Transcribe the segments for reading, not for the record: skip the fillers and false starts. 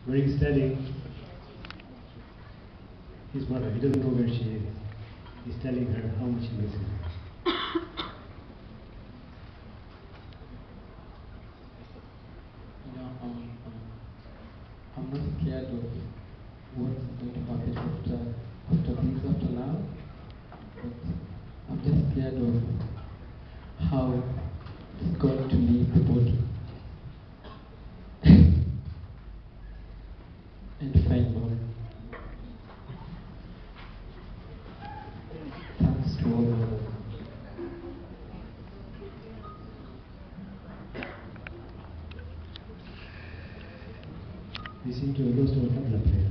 Where he's telling his mother, he doesn't know where she is. He's telling her how much he misses her. You know, I'm not scared of what's going to happen after this, after now, but I'm just scared of how it's going to leave the body and find mom. Thanks to all mothers. We seem to have lost our tabla player.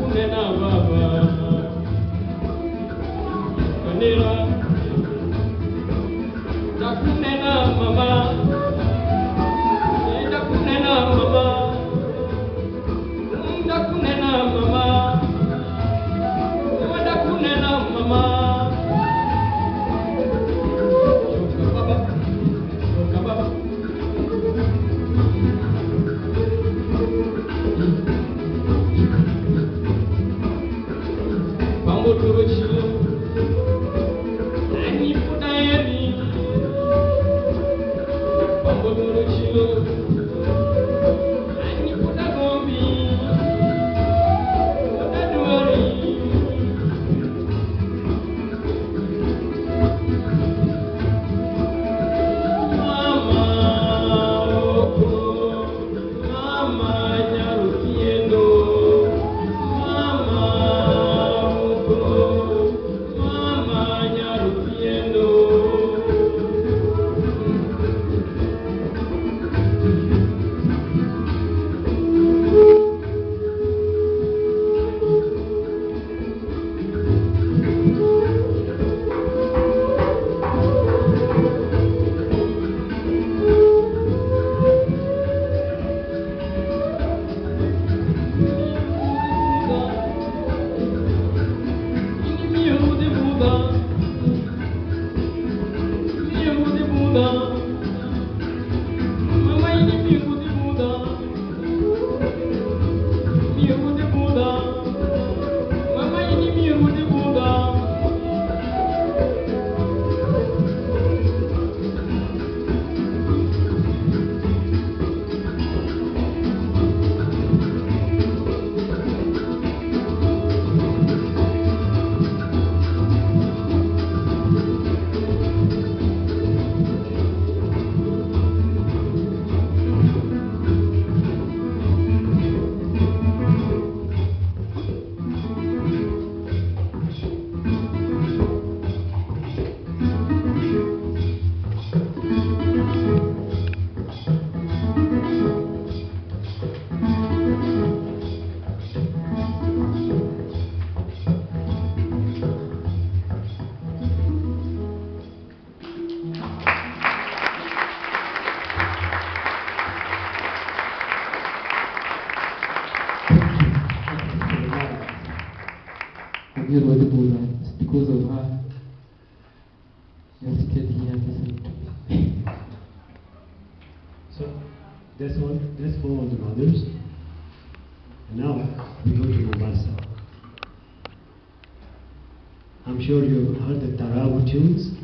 Ndakunena baba, Manera. Ndakunena mama, Ndakunena mama, Ndakunena mama, Ndakunena mama. Choka baba, choka baba. Pamotoro chilo, ani fudaeri. Pamotoro chilo, ani fudagombi, fudaduari. Mama oko, mama nyarutiendo. Mama oko, mama nyarutiendo. Inimigo de Buda. Amir Buddha. It's because of her you're seated here listening to me. So that's all. That's for all the mothers. And now we go to Mombasa. I'm sure you've heard the Taarab tunes.